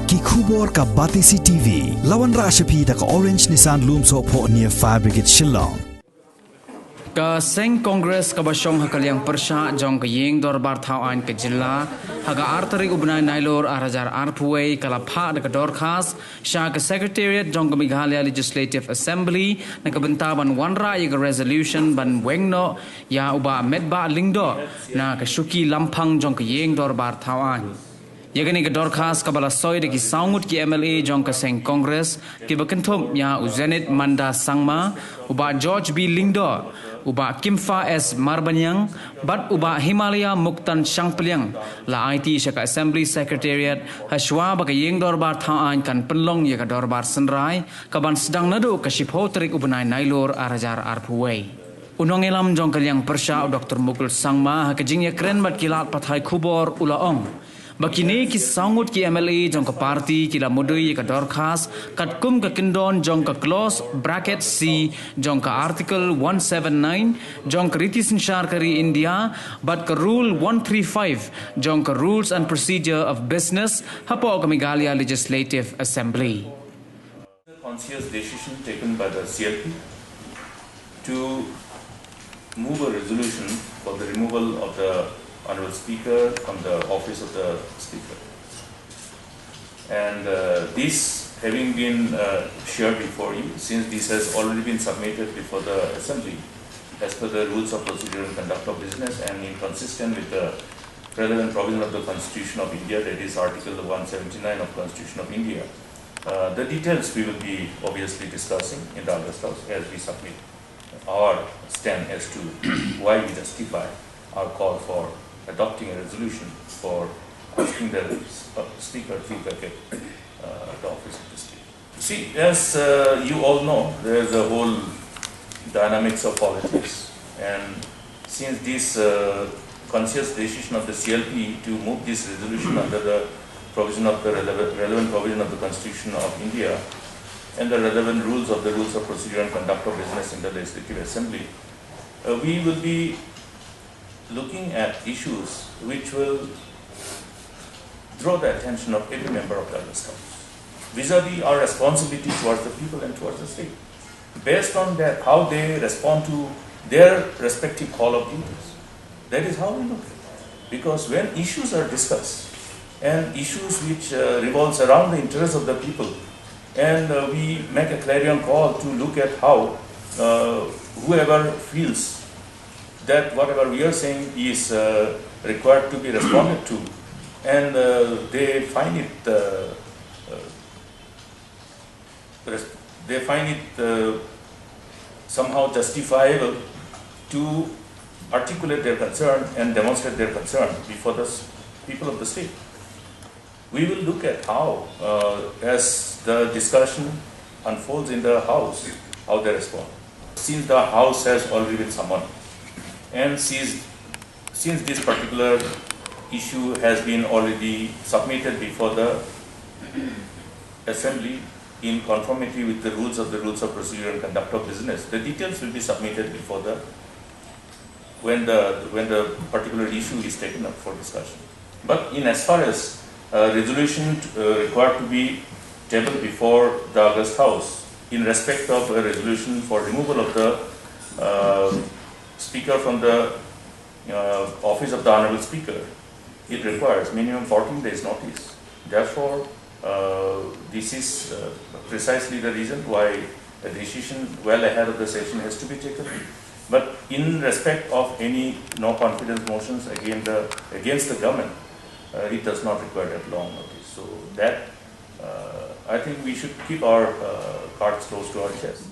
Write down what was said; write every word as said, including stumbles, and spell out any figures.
Ki khubor ka Batesi T V. La wanrah sha phi da ka Orange Nissan Lumsohphoh near Fire Brigade Shillong. Ka seng Congress kaba shong ha ka liang pyrshah jong ka ïing dorbar thaw aiñ ka jylla, ha ka ar tarik u bnai Nailur ar hajar arphew wei ka la phah da ka dorkhas sha ka Secretariat jong ka Meghalaya Legislative Assembly na ka bynta ban wanrah ïa ka resolution ban weng noh ïa u Bah Metbah Lyngdoh na ka shuki lamphang jong ka ïing dorbar thaw aiñ. Ïa kane ka dorkhas kaba la soi da ki saw ngut ki M L A jong ka seng Congress, kiba kynthup ïa u Zenith Manda Sangma, u Bah George B Lyngdoh, u Bah Kimfa S Marbaniang, bad u Bah Himalaya Muktan Shangpliang, la aiti sha ka Assembly Secretariat hashwa ba ka ïing dorbar thaw aiñ kan pynlong ïa ka dorbar synrai kaban sdang naduh ka shiphew tarik u bnai Nailur ar hajar arphew wei. U nongïalam jong ka liang pyrshah u Doktor Mukul Sangma ha ka jingïakren bad ki lad pathai khubor u la ong ba kine ki saw ngut ki M L A jong ka party ki la mudui ïa ka dorkhas katkum ka kyndon jong ka clause bracket C jong ka Article one seven nine jong ka Riti Synshar ka ri India bad ka Rule one three five jong ka Rules and Procedure of Business hapoh ka Meghalaya Legislative Assembly. The conscious decision taken by the C L P to move a resolution for the removal of the Honorable Speaker from the office of the Speaker. And uh, this having been uh, shared before you, since this has already been submitted before the Assembly as per the rules of procedure and conduct of business and inconsistent with the relevant provision of the Constitution of India, that is Article one seventy-nine of Constitution of India, uh, the details we will be obviously discussing in the August House as we submit our stand as to why we justify our call for adopting a resolution for asking the uh, Speaker to vacate uh, the office of the Speaker. See, as uh, you all know, there is a whole dynamics of politics, and since this uh, conscious decision of the C L P to move this resolution under the provision of the relevant, relevant provision of the Constitution of India and the relevant rules of the rules of procedure and conduct of business in the Legislative Assembly, uh, we will be looking at issues which will draw the attention of every member of the August House vis-a-vis our responsibility towards the people and towards the state. Based on that, how they respond to their respective call of duties, that is how we look at it. Because when issues are discussed and issues which uh, revolves around the interests of the people, and uh, we make a clarion call to look at how uh, whoever feels that whatever we are saying is uh, required to be responded to, and uh, they find it uh, uh, res- they find it uh, somehow justifiable to articulate their concern and demonstrate their concern before the s- people of the state. We will look at how, uh, as the discussion unfolds in the House, how they respond. Since the House has already been summoned, and since, since this particular issue has been already submitted before the Assembly in conformity with the rules of the rules of procedure and conduct of business, the details will be submitted before the when the when the particular issue is taken up for discussion. But in as far as uh, resolution uh, required to be tabled before the August House in respect of a resolution for removal of the uh, speaker from the uh, office of the Honorable Speaker, it requires minimum fourteen days notice. Therefore, uh, this is uh, precisely the reason why a decision well ahead of the session has to be taken. But in respect of any no confidence motions against the, against the government, uh, it does not require that long notice. So that uh, I think we should keep our uh, cards close to our chest.